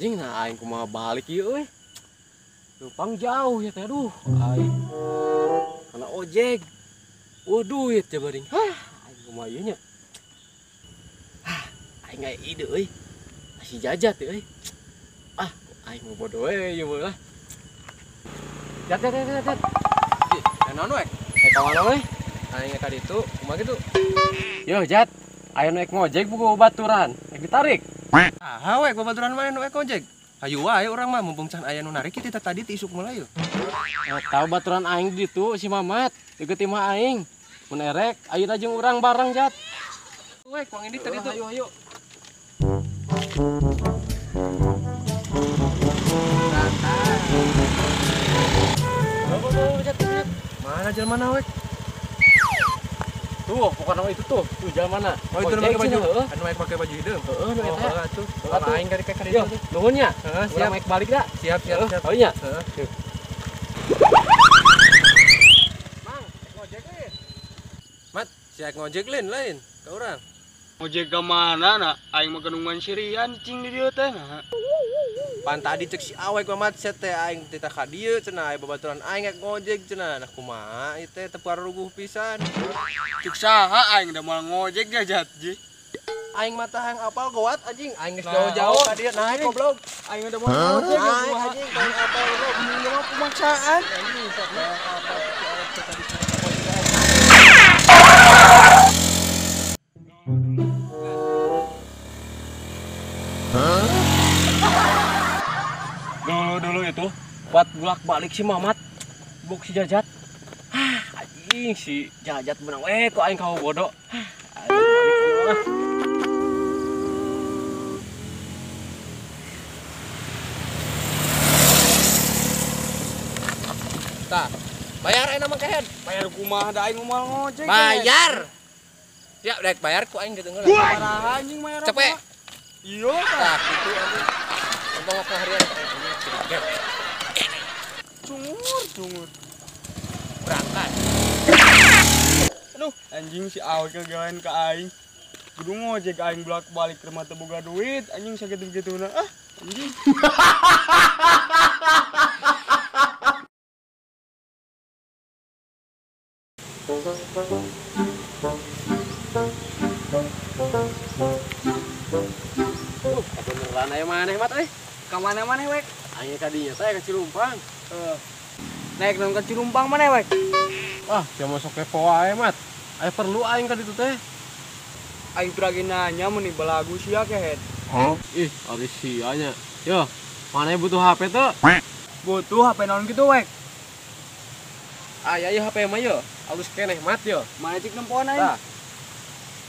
Jing nah aing kumaha balik ieu euy. Lupang jauh ya teh aduh aing. Kana ojek. Wah duit ya baring. Hah, aing kumaha ieu nya. Hah, aing aya ide euy. Masih jajat euy. Ah, aing mau bodoh we ieu mah lah. Jat jat jat jat. Ih, naon we? Eh ka mana we? Aing ka ditu, kumaha kitu? Yo jat, ayo naik ngojek buku baturan, naik ditarik. Ah, we babaturan mana nu ojek? Hayu wae urang mah mumpung can aya nu narik kita tadi ti isuk mulai yo. Tahu baturan aing di ditu si Mamat, deukeut imah aing. Mun erek ayeuna jeung urang bareng jat. We kuang ini tadi tuh. Ayo ayo. Mana jalan mana we? Tuh, pokoknya itu tuh, tuh jalan mana? Oh, itu pakai baju. Anu naik pakai baju hideung. Heeh, nu eta. Tuh. Aing ka ditu. Nuhun nya. Heeh, siap. Urang balik da. Siap, siap, siap. Oh nya. Heeh. Mang, ngojek lain. Mat, siap ngojek lain lain ka urang. Ngojek ka mana na? Aing mah genungan sirian cing di dieu teh nah. Pan tadi cek si awek mah mat teh aing teh ka dieu cenah aya babaturan aing rek ngojek cenah. Nah kumaha ieu teh teu paruguh pisan. Cek saha aing da moal ngojek jajat ji. Aing mah tah hayang apal goat anjing, aing geus jauh-jauh ka dieu naik goblok. Aing da moal ngojek naik anjing hayang apal goblok. Ini mah pemaksaan. Anjing sok hayang apal si awek teh tadi. Dulu-dulu itu buat bolak-balik si Mamat buk si Jajat. Hah, anjing si Jajat menang we kok aing kau bodoh. Hah, aing balik lah. Tah, bayar aing mah kehed. Bayar kumaha da aing moal ngojek. Bayar. Ya rek bayar ku aing gitu heula. Parah anjing bayar. Cepet. Iya tah kitu anjing. Untung apa harian cungur cungur berangkat. Aduh anjing si awek kegawean ka aing kudu ngojek aing bolak-balik ke rumah teu boga duit anjing sakitu-kituna ah anjing. Beneran aya maneh mat euy. Ka mana maneh wek? Aing kadinya teh ka Cilumpang. Heeh. Naik naon ka Cilumpang maneh wek? Ah, sia masuk kepo wae mat. Aya perlu aing ka ditu teh. Aing lagi nanya mun balagu sia kehed. Hah? Ih, ari sia nya. Yo, maneh butuh HP teu? Butuh HP naon kitu wek? Aya ieu HP mah yo, alus keneh mat yo. Mana cik nempoan aing? Tah.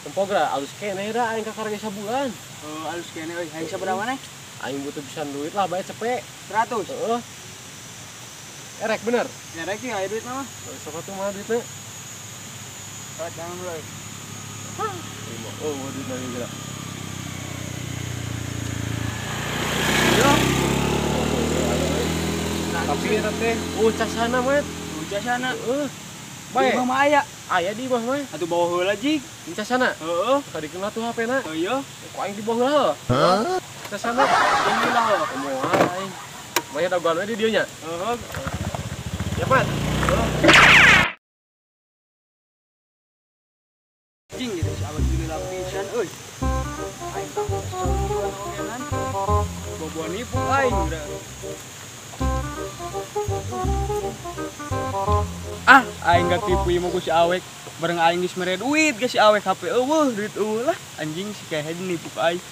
Tempo geura alus keneh da aing kakara ge sabulan. Heuh, alus keneh euy. Hayang sabaraha maneh? Aing butuh pisan duit lah, bae cepet. 100. Heeh. Erek bener? Erek sih aya duit mah. Sok atuh mah duitna. Oh, jangan bro. Hah. Oh, duit lagi geura. Yo. Tapi eta teh casana mat. Casana. Heeh. Bae. Di imah mah aya. Aya di imah mah. Atuh bawa heula jig. Casana? Heeh. Kadikeun atuh HP-na. Oh iya. Ku aing dibawa heula. Hah? Casana. Alhamdulillah. Moal aing. Maya dagoan we di dieu nya. Heeh. Ya, Mat. Jing gitu si awak gila pisan euy. Aing tah ogenan. Boboan nipu aing udah. Ah, aing gak tipu ieu mah ku si awek. Bareng aing geus mere duit ke si awek HP eueuh, duit eueuh lah. Anjing si kehed nipu ka aing.